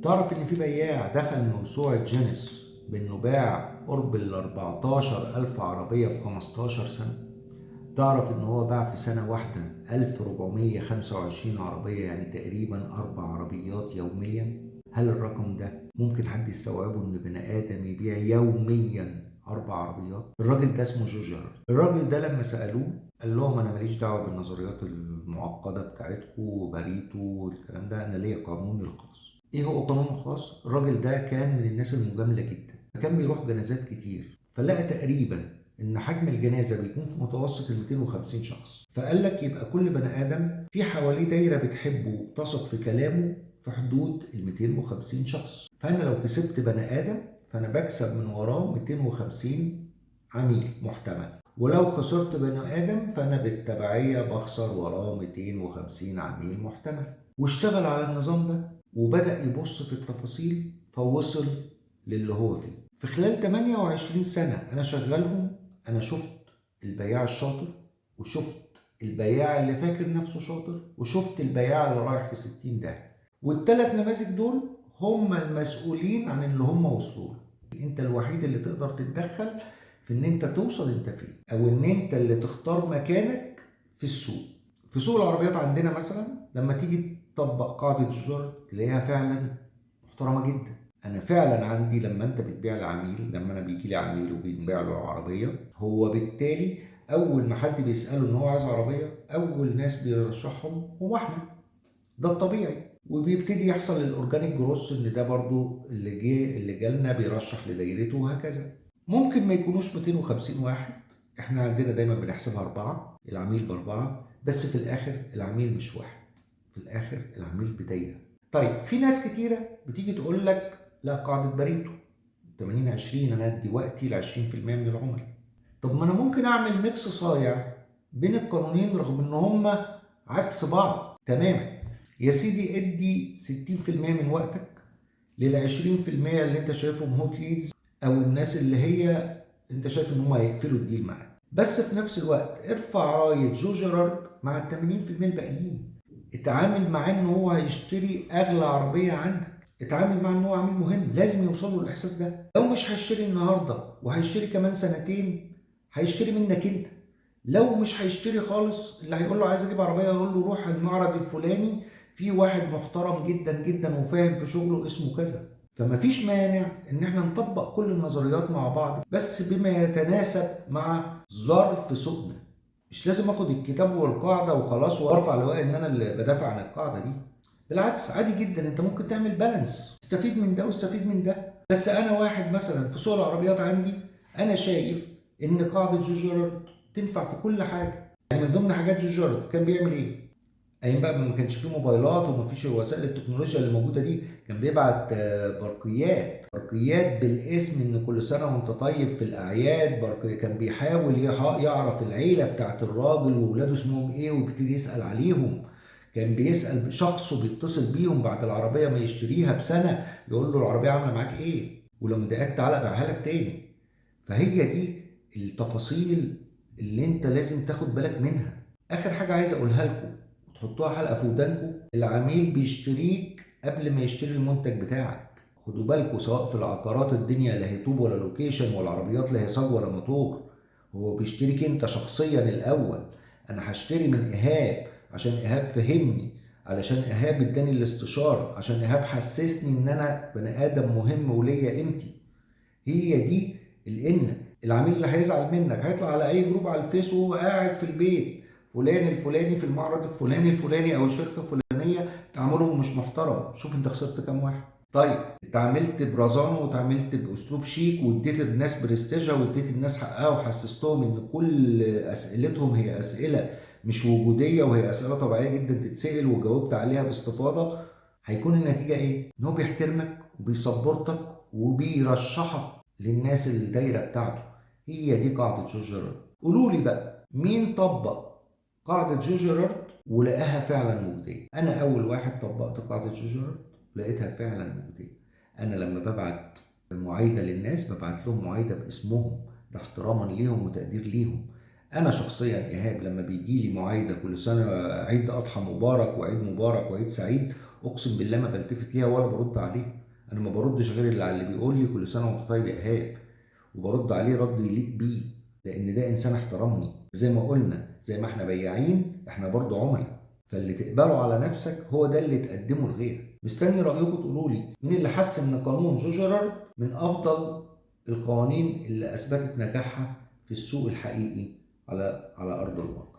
تعرف ان في بياع دخل موسوعة جينيس بانه باع قرب ال 14,000 عربية في 15 سنة؟ تعرف ان هو باع في سنة واحدة 1425 عربية، يعني تقريبا 4 عربيات يوميا. هل الرقم ده ممكن حد يستوعبه، ان بني ادم يبيع يوميا 4 عربيات؟ الراجل ده اسمه جو جيرارد. الراجل ده لما سألوه قال لهم انا ماليش دعوة بالنظريات المعقدة بتاعتكم وباريتو والكلام ده، انا ليا قانوني الخاص. ايه هو قانونه الخاص؟ الراجل ده كان من الناس المجاملة جدا، فكان بيروح جنازات كتير، فلقى تقريبا ان حجم الجنازة بيكون في متوسط ال 250 شخص، فقال لك يبقى كل بني ادم في حواليه دايرة بتحبه وبتثق في كلامه في حدود ال 250 شخص، فانا لو كسبت بني ادم فانا بكسب من وراه 250 عميل محتمل، ولو خسرت بني ادم فانا بالتبعيه بخسر وراه 250 عميل محتمل. واشتغل على النظام ده وبدأ يبص في التفاصيل، فوصل للي هو فيه. في خلال 28 سنة أنا شغالهم، أنا شفت البياع الشاطر، وشفت البياع اللي فاكر نفسه شاطر، وشفت البياع اللي رايح في 60 داهية، والثلاث نماذج دول هم المسؤولين عن اللي هم وصلوا له. انت الوحيد اللي تقدر تتدخل في ان انت توصل انت فين، او ان انت اللي تختار مكانك في السوق. في سوق العربيات عندنا مثلا لما تيجي تطبق قاعدة جيرارد تلاقيها فعلا محترمة جدا. انا فعلا عندي لما انت بتبيع لعميل، لما انا بيجي لي عميل وبينبيع له عربية، هو بالتالي اول ما حد بيسأله ان هو عايز عربية، اول ناس بيرشحهم هو احنا، ده الطبيعي. وبيبتدي يحصل ال organic growth، ان ده برضو اللي جالنا بيرشح لدايرته وهكذا. ممكن ما يكونوش 250 واحد، احنا عندنا دايما بنحسبها 4، العميل ب4، بس في الاخر العميل مش واحد، في الاخر العميل بدايره. طيب في ناس كتيرة بتيجي تقول لك لا، قاعدة باريتو 80-20، انا ادي وقتي ل 20% من العملاء. طب ما انا ممكن اعمل mix صايع بين القانونين رغم ان هما عكس بعض تماما. يا سيدي ادي 60% من وقتك لل 20% اللي انت شايفهم hot leads، او الناس اللي هي انت شايف ان هم هيقفلوا ال deal معاك، بس في نفس الوقت ارفع راية جو جيرارد مع ال 80% الباقيين. اتعامل معاه ان هو هيشتري اغلى عربية عندك، اتعامل معاه ان هو عميل مهم، لازم يوصل له الاحساس ده. لو مش هيشتري النهارده وهيشتري كمان سنتين، هيشتري منك انت. لو مش هيشتري خالص، اللي هيقول له عايز اجيب عربية يقول له روح المعرض الفلاني، في واحد محترم جدا جدا وفاهم في شغله اسمه كذا. فمفيش مانع ان احنا نطبق كل النظريات مع بعض، بس بما يتناسب مع ظرف سوقنا. مش لازم اخد الكتاب والقاعدة وخلاص وارفع لواء ان انا اللي بدافع عن القاعدة دي، بالعكس عادي جدا، انت ممكن تعمل بالانس، استفيد من ده واستفيد من ده. بس انا واحد مثلا في سوق العربيات عندي، انا شايف ان قاعدة جو جيرارد تنفع في كل حاجة. يعني من ضمن حاجات جو جيرارد كان بيعمل ايه؟ ايام بقى ما كانش فيه موبايلات وما فيش وسائل التكنولوجيا اللي موجودة دي، كان بيبعت برقيات، برقيات بالاسم ان كل سنة وانت طيب في الاعياد. برقية كان بيحاول يعرف العيلة بتاعت الراجل واولاده اسمهم ايه ويبتدي يسال عليهم. كان بيسال شخصه، بيتصل بيهم بعد العربية ما يشتريها بسنة، يقول له العربية عامله معاك ايه، ولو مضايقاك تعالى ابيعها لك تاني. فهي دي التفاصيل اللي انت لازم تاخد بالك منها. اخر حاجة عايز اقولها لكم تحطوها حلقة في ودانكم، العميل بيشتريك قبل ما يشتري المنتج بتاعك. خدوا بالكم، سواء في العقارات الدنيا لا هي طوب ولا location، ولا عربيات لا هي صاج ولا موتور، هو بيشتريك انت شخصيا الاول. انا هشتري من ايهاب عشان ايهاب فهمني، علشان ايهاب اداني الاستشارة، عشان ايهاب حسسني ان انا بني ادم مهم وليا قيمتي. هي دي الان العميل اللي هيزعل منك هيطلع على اي group على الفيس وهو قاعد في البيت، فلان الفلاني في المعرض الفلاني الفلاني او الشركة الفلانية تعاملهم مش محترم، شوف انت خسرت كام واحد. طيب اتعاملت برزانه وتعاملت باسلوب شيك واديت الناس برستيجها واديت الناس حقها وحسستهم ان كل اسئلتهم هي اسئلة مش وجودية وهي اسئلة طبيعية جدا تتسال وجاوبت عليها باستفاضة، هيكون النتيجة ايه؟ ان هو بيحترمك وبي support ك وبيرشحك للناس الدايرة بتاعته. هي دي قاعدة جو جيرارد. قولوا لي بقى مين طبق قاعدة جو جيرارد ولقاها فعلا مجدية؟ أنا أول واحد طبقت قاعدة جو جيرارد ولقيتها فعلا مجدية. أنا لما ببعت معايدة للناس ببعت لهم معايدة باسمهم، ده احتراما ليهم وتقدير ليهم. أنا شخصيا إيهاب لما بيجي لي معايدة كل سنة عيد أضحى مبارك وعيد مبارك وعيد سعيد، اقسم بالله ما بلتفت ليها ولا برد عليها. انا ما بردش غير اللي على اللي بيقول لي كل سنة وانت طيب يا ايهاب، وبرد عليه رد يليق بيه، لان ده انسان احترمني. زي ما قلنا، زي ما احنا بياعين احنا برضو عملاء، فاللي تقبله على نفسك هو ده اللي تقدمه لغيرك. مستني رايكم تقولوا لي مين اللي حس ان قانون جو جيرارد من افضل القوانين اللي اثبتت نجاحها في السوق الحقيقي على ارض الواقع.